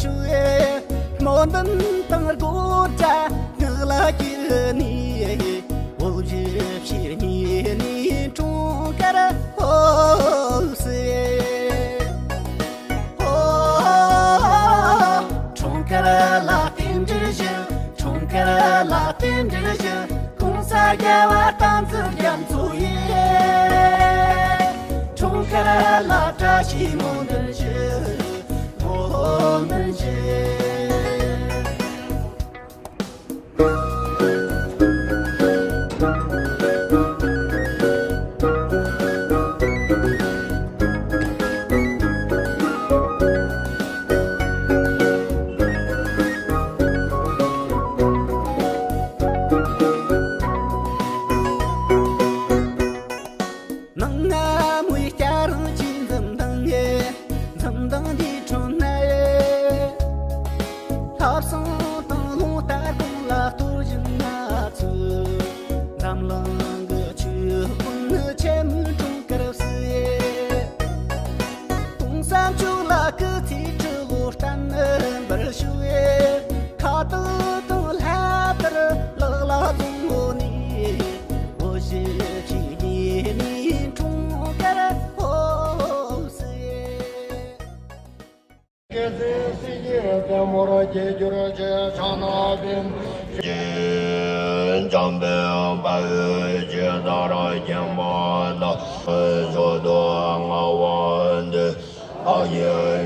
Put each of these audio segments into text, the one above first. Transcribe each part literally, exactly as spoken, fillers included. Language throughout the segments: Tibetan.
སྨོན་འདུན་དང་དགོད་བྲ་ངག་ལ་གྱེར་ནས། འོ་བཞི་ཕྱི་ཉིན་ནས་འཁྲུངས་སྐར་ཧོ་ཟེར། ཧོ། འཁྲུངས་སྐར་ལ་རྟེན་འབྲེལ་ཞུ། འཁྲུངས་སྐར་ལ་རྟེན་འབྲེལ་ཞུ། གོང་ས་རྒྱལ་བ་བསྟན་འཛིན་རྒྱ་མཚོ་ཡི། འཁྲུངས་སྐར་ལ་བཀྲ་ཤིས་སྨོན་འདུན་ཞུ། སྨོན་འདུན་ཞུ། ནང་ང་མོའི་སྐྱ་རེངས་ཀྱི་འཛུམ་མདངས་ཡེ། འཛུམ་མདངས་འདི་ཁྲོད་ན་ཡེ། ལྷ་བསང་དང་རླུང་རྟ་གུང་ལ་གཏོར་བཞིན་ན་ཚུལ། འཛམ་གླིང་གི་ཆོས་ཀུན་ནི་ཆེན་མོའི་འཁྲུངས་སྐར་བསུ་ཡེ། དུང་སེམས་ཕྱུག་ལ་སྐུ་ཚེའི་ཁྲི་ལོ་བརྟན་པར་ཤོག་ཡེ། ཁ་བཏགས་དང་ལྷ་དར་ལག་ལ་བཟུང་ངོ་ནས། འོ་བཞི་ཕྱི་ཉིན་ནས་འཁྲུངས་སྐར་ཧོ་ཟེར། སྐྱེད་ཚལ་སྲིད་ཀྱི་ལྟད་མོར་སྐྱེ་གྱུར་ཅིག་ཕྱག་ན་པདྨོ། འཇམ་དཔལ་དཔའ་བོས་ཇི་ལྟར་མཁྱེན་པ་དང་། མཆོག་ཏུ་མངའ་བ་འདི་ཕ་ཡི།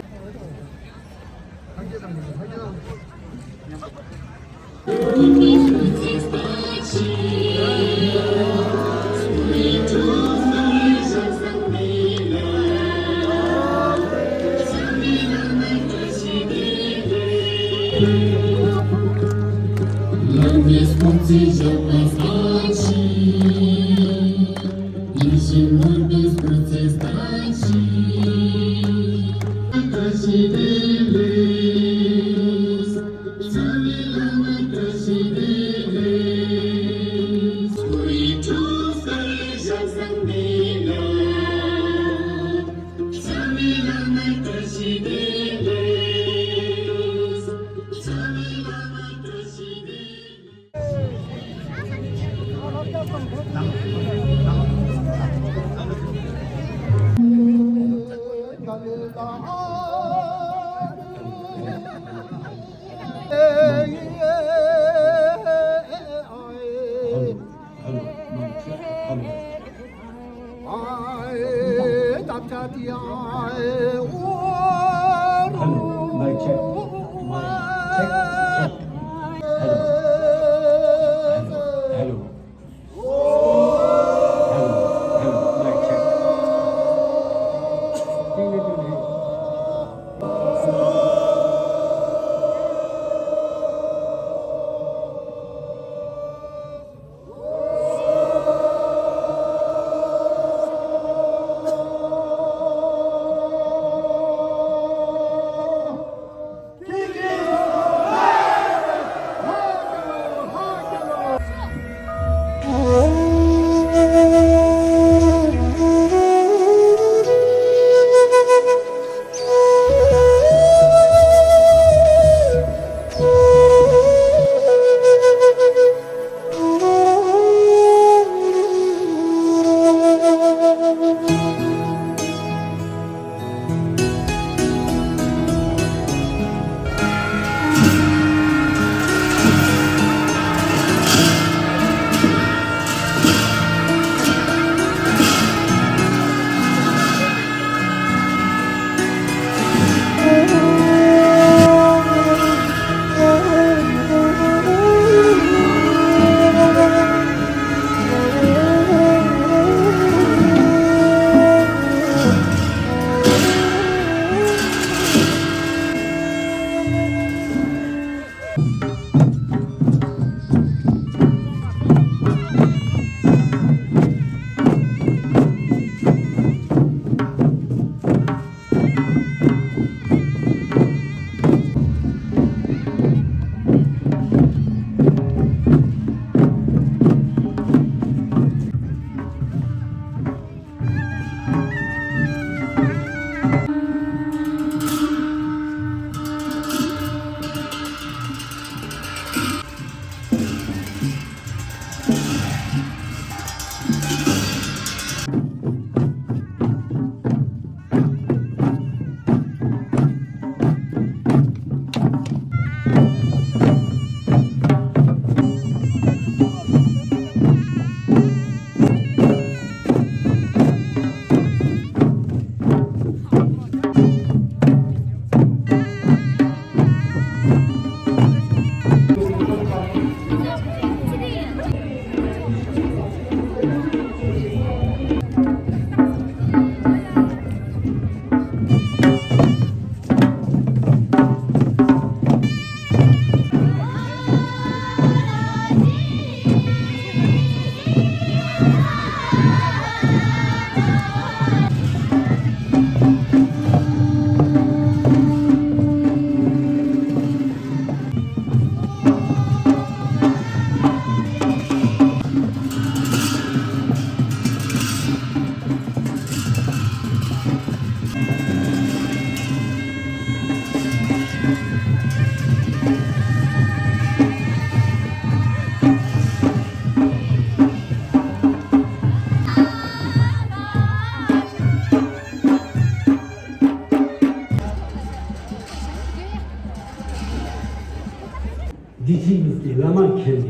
གཞིས་བྱེས་གཉིས་ཀྱི་བླ་མ་མཁྱེན་ནས་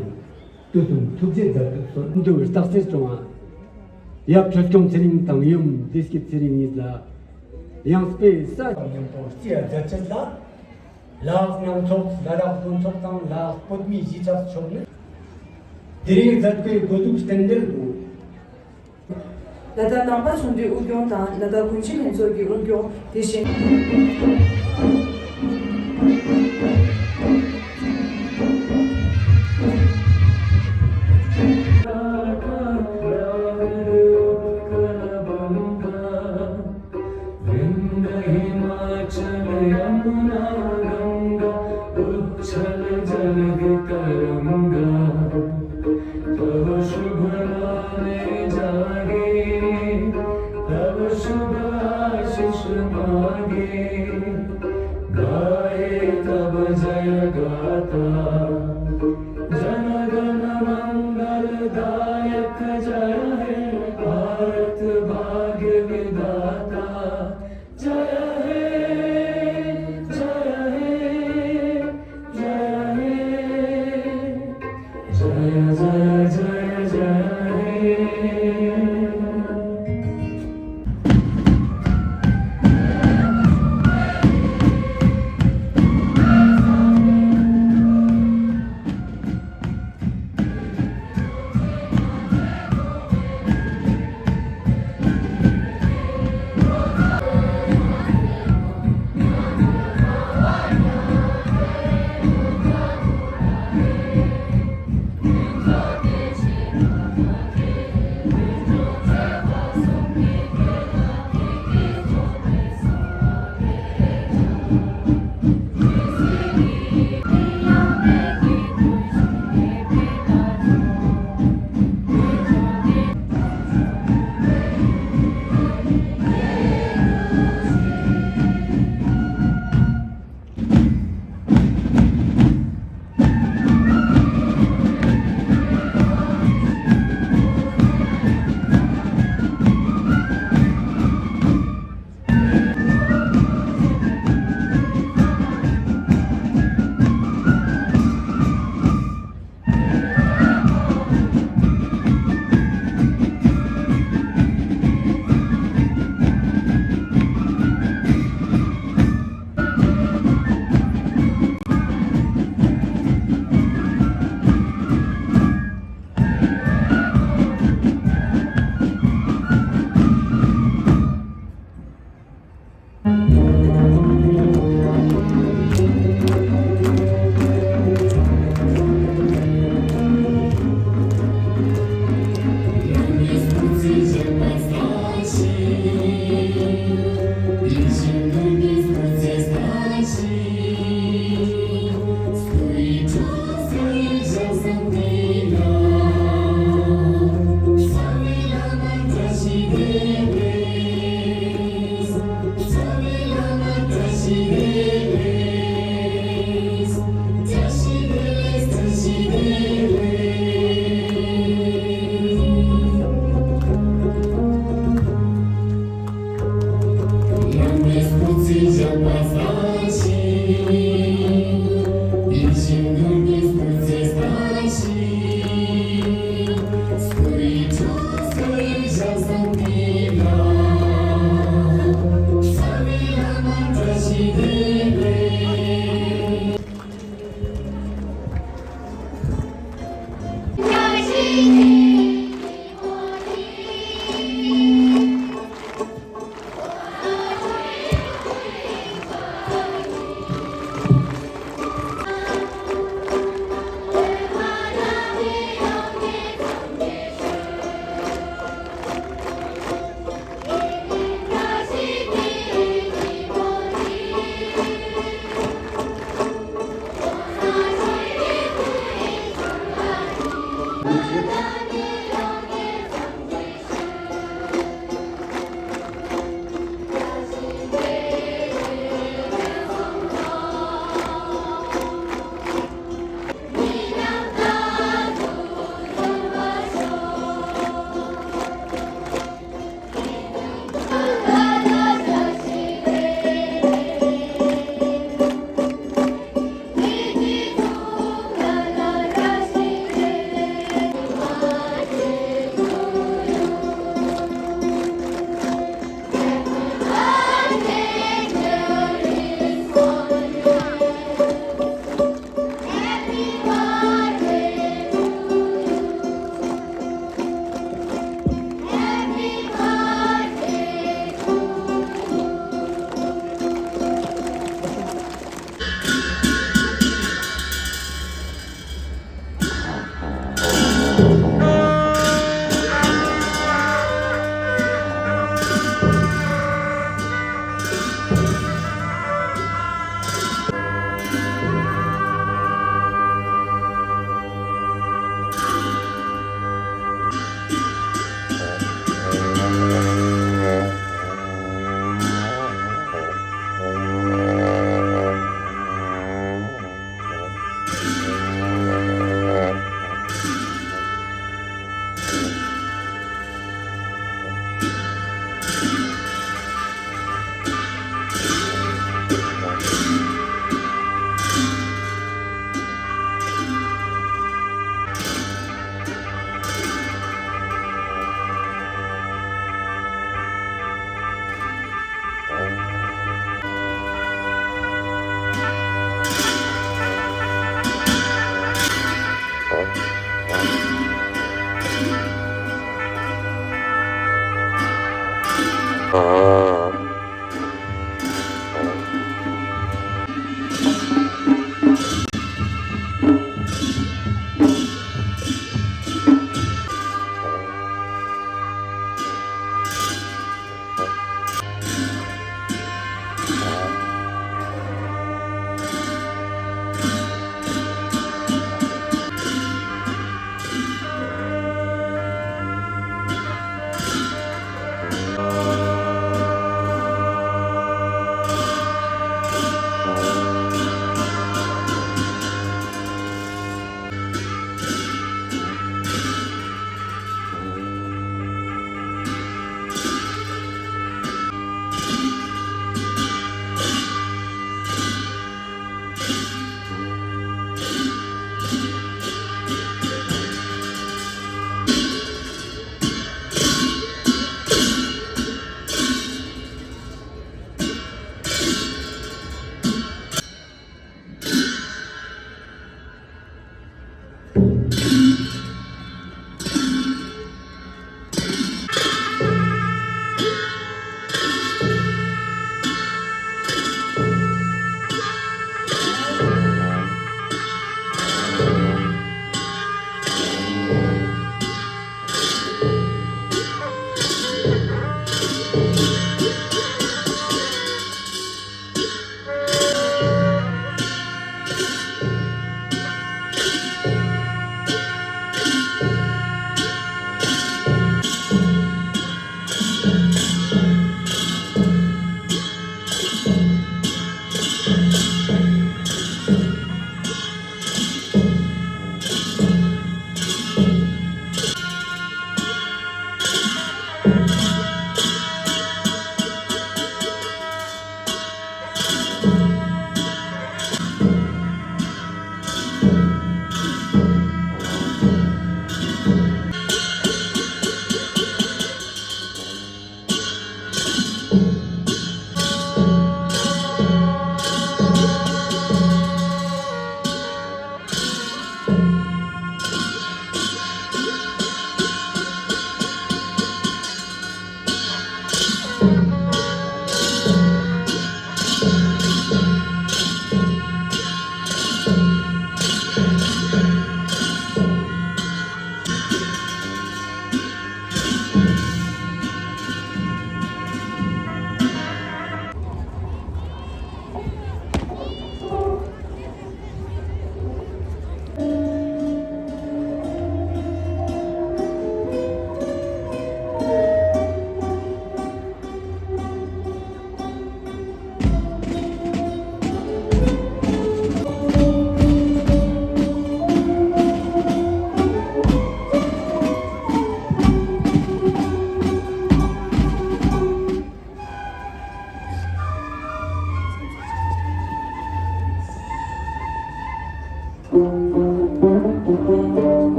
དུས་གསུམ་ཐུགས་རྗེ་མཛད་དུ་གསོལ། འདུལ་བའི་རྟགས་གསལ་སྐྱོང་བ། ཡབ་ཁྲི་སྐྱོང་ཚེ་རིང་དང་ཡུམ་བདེ་སྐྱིད་ཚེ་རིང་གཉིས་ལ་ཡང་སྤེལ་ས། མཉམ་དུ་རྩིས་མཛད་ཅེས་ལ། ལ་དྭགས་རྣམ་ཚོགས། ལ་དྭགས་དགོན་ཚོགས་དང་ལ་དྭགས་བོད་མིའི་གཞིས་ཆགས་ཕྱོགས་ནས་དེ་རིང་མཛད་སྒོའི་འགོ་འཛུགས་རྟེན་འབྲེལ་དུ། ལ་དྭགས་ནང་པ་ཚོགས་འདུའི་དབུ་སྐྱོང་དང་ལ་དྭགས་དགོན་སྤྱི་ལྷན་ཚོགས་ཀྱི་དབུ་སྐྱོང་དེ་བཞིན། गंगा हिमाचल यमुना गंगा उच्छल जलधि तरंगा। तव शुभ नामे जागे, तव शुभ आशीष मागे, गाए तव जय गाथा। जन गण मंगल दायक जय हे, आयत भाग्य विधाता। जय हे, जय हे, जय हे। जय, जय, जय, जय हे।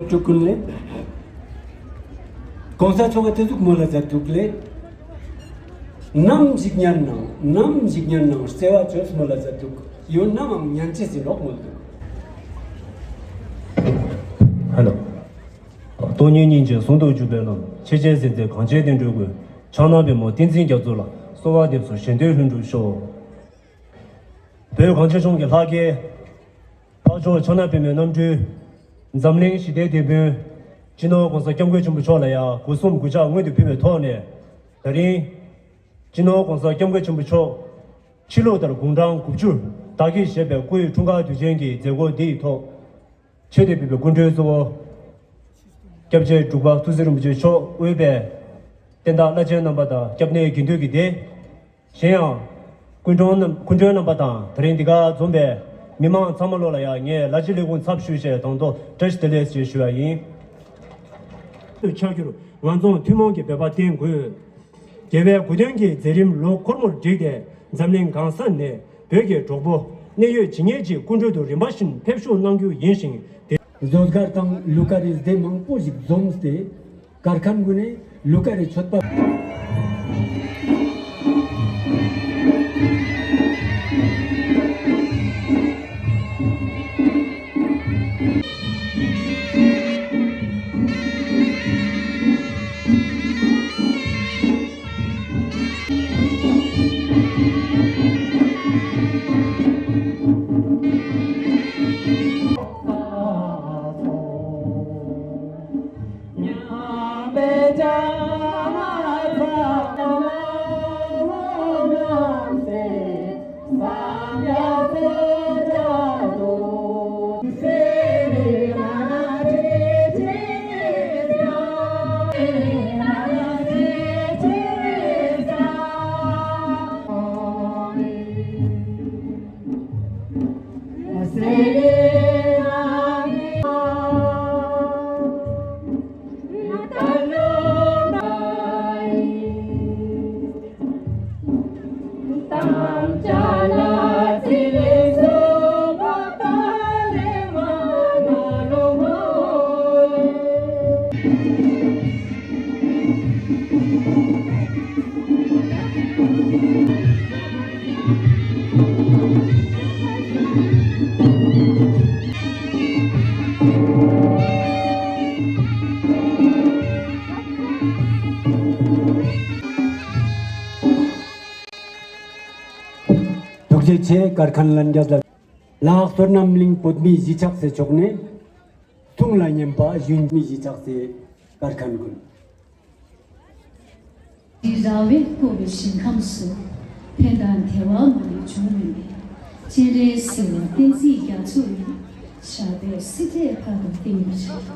ཀྲུ་ཀུན་ལེ། གོང་ས་མཆོག་གི་དེ་ཟུག་མོ་ལ་ཟ་དུག་ལེ། ནམ་ཞིག་ཉན་ནང་ནམ་ཞིག་ཉན་ནང་བརྩེ་བ་བཅོས་མོ་ལ་ཟ་དུག་ཡོད་ནའང་ཉན་ཅེས་ཟིན་རོགས་མོ་ལ་དུག་ཧ་ལོ། སྟོང་ཉིད་སྙིང་རྗེ་ཟུང་དུ་འཇུག་པའི་ལམ། ཆེ་ཆེན་གཟི་མཛེས་གངས་ཅན་བསྟན་འགྲོའི་མགོན། ཕྱག་ན་པདྨོ་བསྟན་འཛིན་རྒྱ་མཚོ་ལ། གསོལ་བ་འདེབས་སོ་གཞན་དོན་ལྷུན་གྲུབ་ཤོག་བོད་གངས་ཅན་ལྗོངས་ཀྱི་ལྷ་སྐལ། འཕགས་མཆོག་ཕྱག་ན་པདྨོའི་རྣམ་སྤྲུལ། འཛམ་གླིང་ཞི་བདེའི་དེད་དཔོན། སྤྱི་ནོར་༸གོང་ས་༸སྐྱབས་མགོན་ཆེན་པོ་མཆོག་ལ་ཡང་སྒོ་གསུམ་གུས་ཕྱག་སྔོན་དུ་ཕུལ་བའི་ཐོག་ནས། ད་རིང་། སྤྱི་ནོར་༸གོང་ས་༸སྐྱབས་མགོན་ཆེན་པོ་མཆོག་ཕྱི་ལུགས་ལྟར་དགུང་གྲངས་དགུ་བཅུར་བདག་གིར་བཞེས་པའི་སྐུའི་འཁྲུངས་སྐར་དུས་ཆེན་གྱི་མཛད་སྒོ་འདིའི་ཐོག་ཆེད་དུ་ཕེབས་པའི་སྐུ་མགྲོན་གཙོ་བོ། སྐྱབས་རྗེ་འབྲུག་པ་ཐུགས་སྲས་རིན་པོ་ཆེ་མཆོག་དབུས་པའི་བསྟན་བདག་བླ་ཆེན་རྣམ་པ་དང་སྐྱབས་གནས་དགེ་འདུན་གྱི་སྡེ། གཞན་ཡང་། སྐུ་མགྲོན་རྣམ་སྐུ་མགྲོན་རྣམ་པ་དང་ད་རིང་འདི་གར་འཛོམས་པའི་མི་མང་ཚང་མ་ལོ་ལ་ཡང་ངས་ལ་ཅི་ལས་ཁུངས་ཚབ་ཞུས་བྱས་དང་ཐོག་བཀྲ་ཤིས་བདེ་ལེགས་ཞེས་ཞུ་བ་ཡིན། ཆགས་རྒྱུར་ང་ཚོ་ཐུན་མོང་གི་འབད་པ་བསྟེན་དགོས། རྒྱལ་བའི་དགུང་སྟོན་གྱི་མཛད་རིམ་ལོ་འཁོར་མོར་བསྒྲིགས་ཏེ་འཛམ་གླིང་གང་ས་ནས་བོད་ཀྱི་གྲོགས་པོ་གནད་ཡོད་ཇི་སྙེད་ཅིག་སྐུ་མགྲོན་དུ་རིམ་པ་བཞིན་ཕེབས་ཞུགས་གནང་རྒྱུ་ཡིན་ཞིང་། བཟོ་སྒར་དང་ལུ་ཀ་རི་སྡེ་མང་པོ་ཞིག་འཛོམས་ཏེ་སྒར་ཁང་ངོས་ནས་ལུ་ཀ་རི་མཆོད་པ། ཐུགས་རྗེ་ཆེ། སྒར་ཁང་ལྷན་རྒྱས་ལ། ལགས་སོ། བསོད་ནམས་གླིང་བོད་མིའི་གཞིས་ཆགས་སའི་ཕྱོགས་ནས། ཐུགས་ལ་སྙན་པ་གཞོན་མི་གཞིས་ཆགས་སའི་སྒར་ཁང་ཀུན། རི་ར་བས་བསྐོར་བའི་ཞིང་ཁམས་སུ། ཕན་དང་བདེ་བ་མ་ལུས་འབྱུང་བའི་གནས། སྤྱན་རས་གཟིགས་དབང་བསྟན་འཛིན་རྒྱ་མཚོ་ཡི། ཞབས་པད་སྲིད་མཐའི་བར་དུ་བརྟན་གྱུར་ཅིག་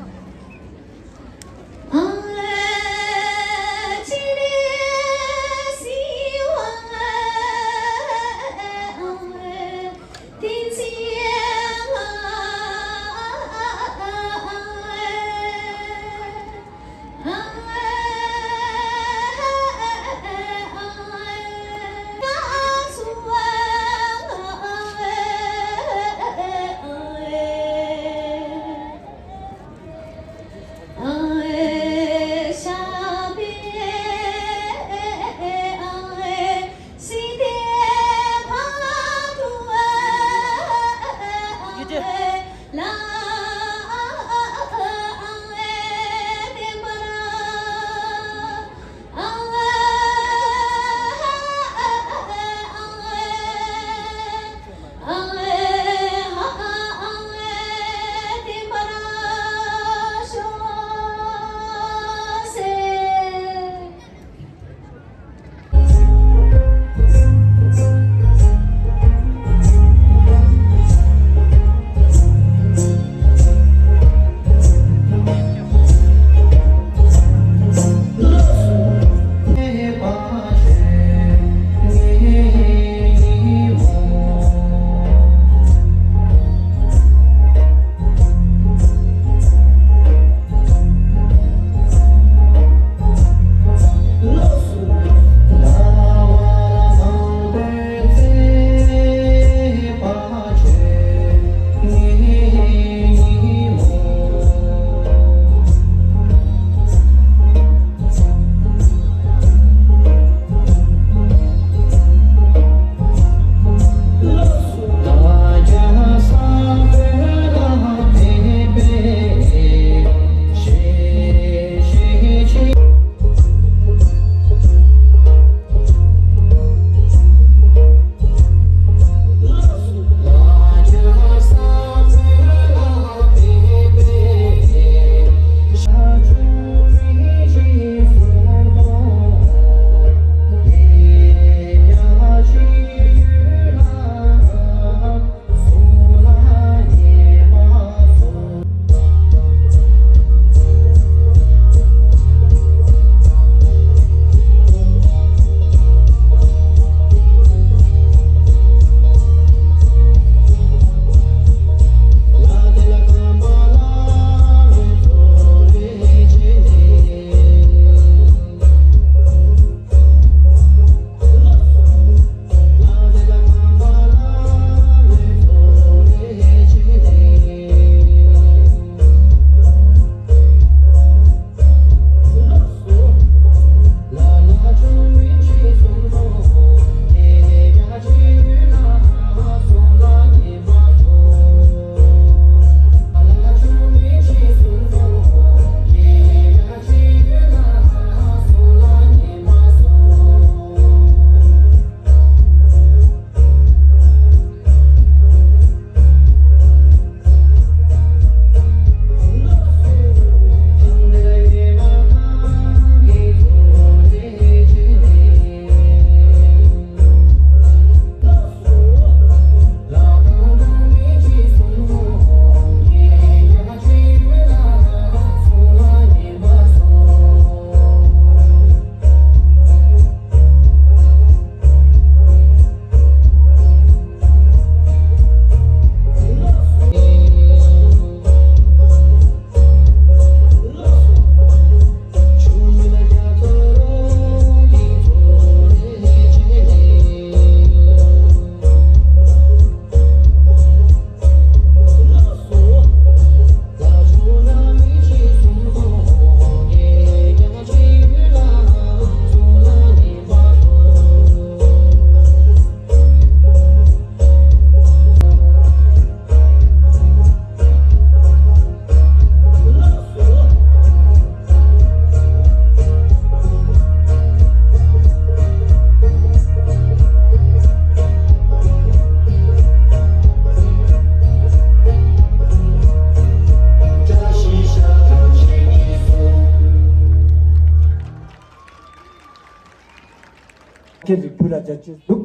བུ་ལ་རྒྱ་ཆེ་འདུག་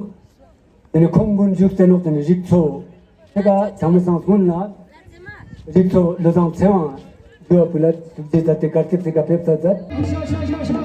དེ་ནས་ཁོང་མགོན་བཞུགས་ཏེ་ནོག་དེ་ནས་རིགས་ཚོ་དེ་ག་ཚང་མའི་སང་སྔོན་ལ་རིགས་ཚོ་ལོ་བཟང་ཚེ་དབང་འདུལ་བ་བུ་ལ་ཐུགས་རྗེ་ད་དེ་གར་སྐྱབས་ཚེ་ག་ཕེབས་ཚ་ཚ།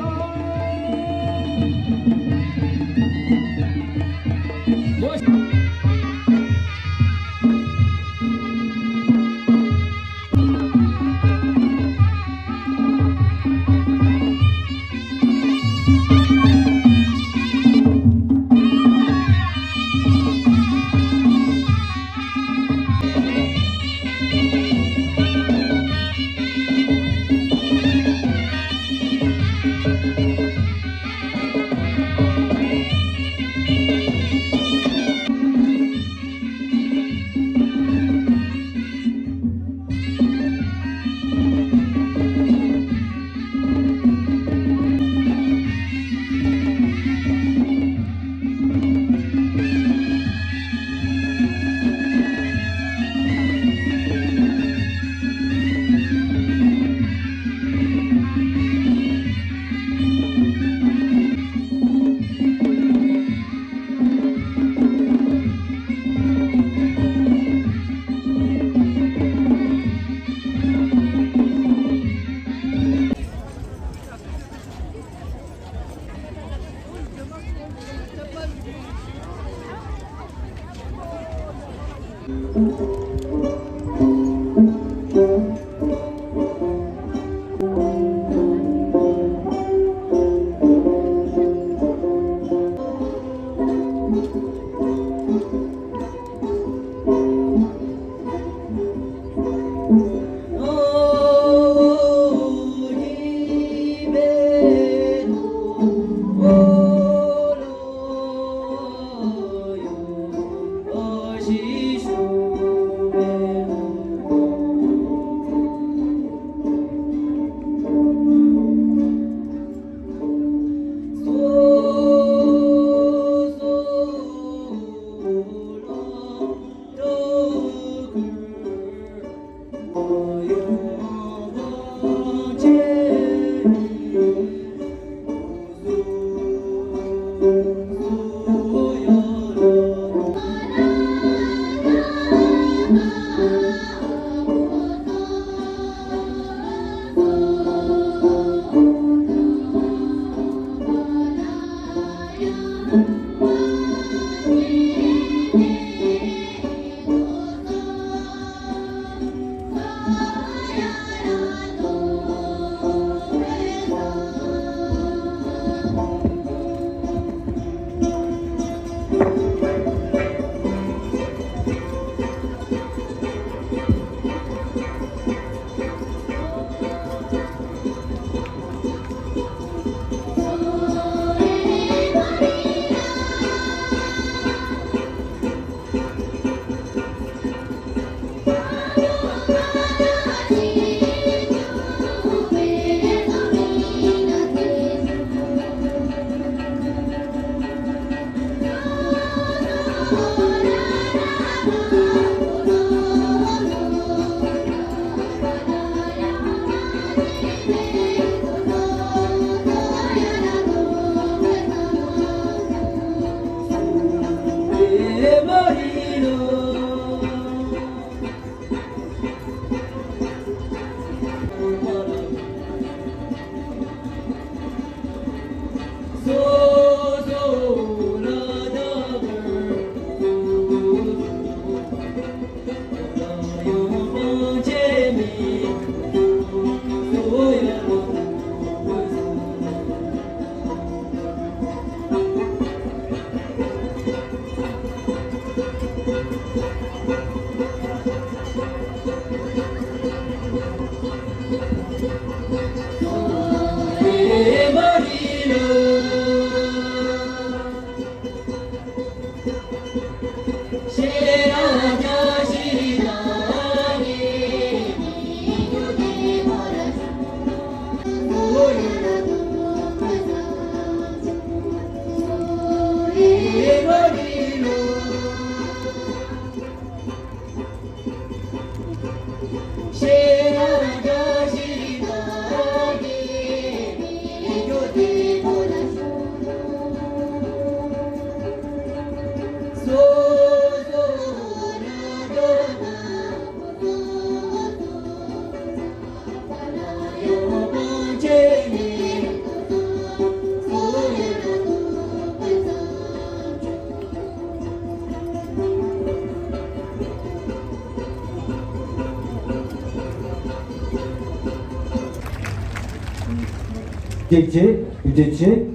བཅས་ཆེ་བཅས་ཆེ།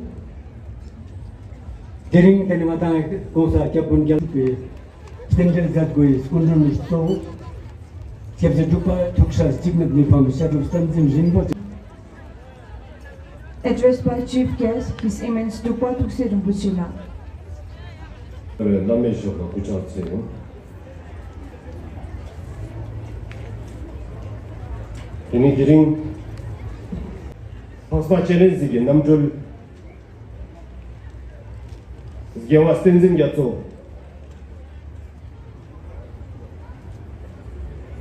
དེ་རིང་དེ་ནི་ང་དང་༸གོང་ས་༸སྐྱབས་མགོན་རྒྱལ་བའི་རྟེན་འབྲེལ་མཛད་སྒོའི་སྐུ་མགྲོན་གཙོ་བོ་སྐྱབས་རྗེ་འབྲུག་པ་ཐུགས་སྲས་གཅིག་ནི་མི་ཕམ་སྐྱབས་འགྲོ་བསྟན་འཛིན་རིན་པོ་ཆེ། Addressed by Chief Guest, His Eminence Drukpa Thukse Rinpoche ལགས། བླ་མའི་ཞབས་ལ་སྐུ་ཕྱག་འཚལ་ཡོང་། དེ་ནི་དེ་རིང་། འཕགས་པ་སྤྱན་རས་གཟིགས་ཀྱི་རྣམ་སྤྲུལ། རྒྱལ་བ་བསྟན་འཛིན་རྒྱ་མཚོ།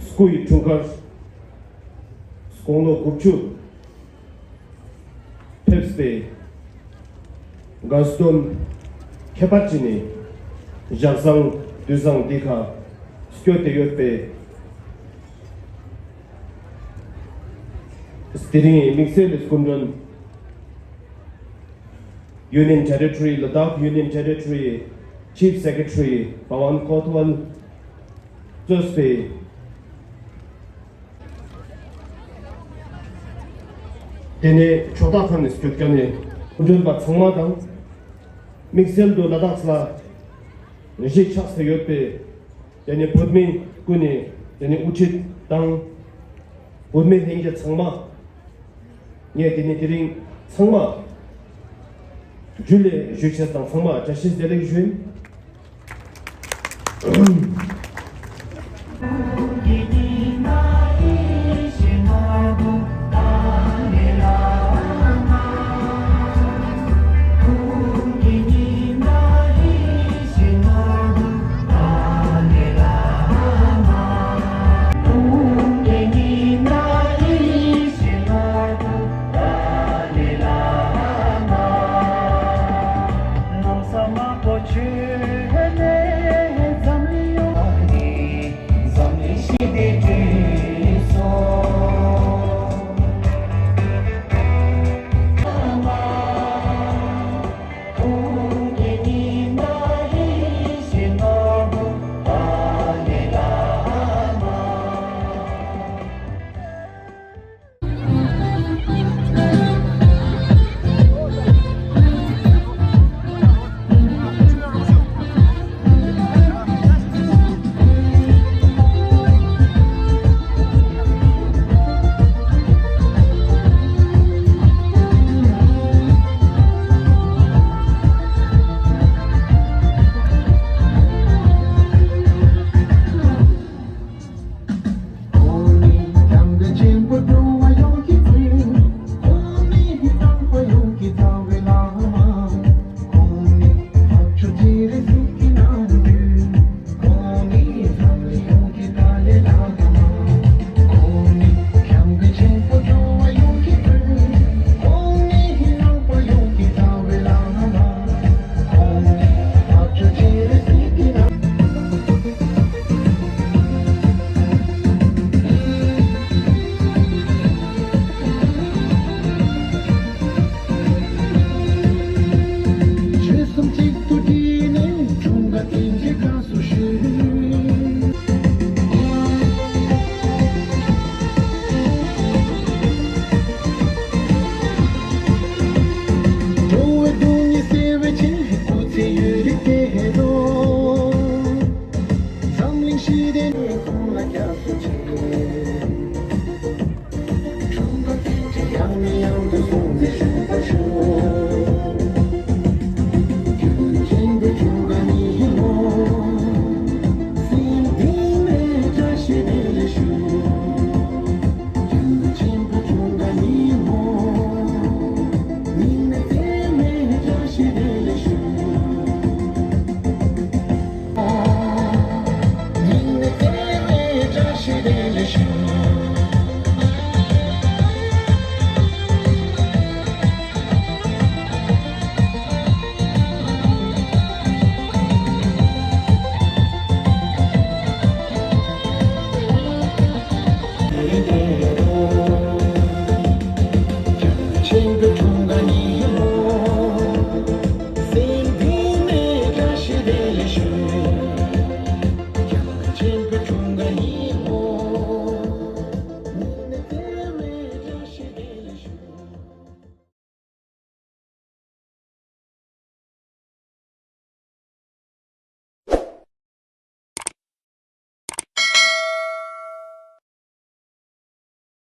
སྐུ་ཡི་འཁྲུངས་སྐར། དགུང་ལོ་དགུ་བཅུ། ཕེབས་པའི་དགའ་སྟོན་ཁྱད་པར་ཅན་ནི་ཞག་བཟང་དུས་བཟང་འདི་ཁ་སྐྱོད་དེ་ཡོད་པའི་དེ་རིང་དམིགས་བསལ་གྱི་སྐུ་མགྲོན། Union Territory, Ladakh Union Territory Chief Secretary Pawan Kotwal གཙོས་པའི་དེ་ནས་ཕྱོགས་མཐའ་ཁག་ནས་བསྐྱོད་མཁན་ནས་སྐུ་མགྲོན་པ་ཚང་མ་དང་། དམིགས་བསལ་དུ་ལ་དྭགས་ལ་གཞིས་ཆགས་སུ་ཡོད་པའི་དེ་ནས་བོད་མི་ཀུན་ནས་དེ་ནས་དབུ་ཁྲིད་དང་། བོད་མི་ལྷན་རྒྱས་ཚང་མ། ངས་དེ་ནས་དེ་རིང་ཚང་མ་ཇུ་ལེ་ཞུ་ཆེད་དང་ཚང་མ་བཀྲ་ཤིས་བདེ་ལེགས་ཞུ།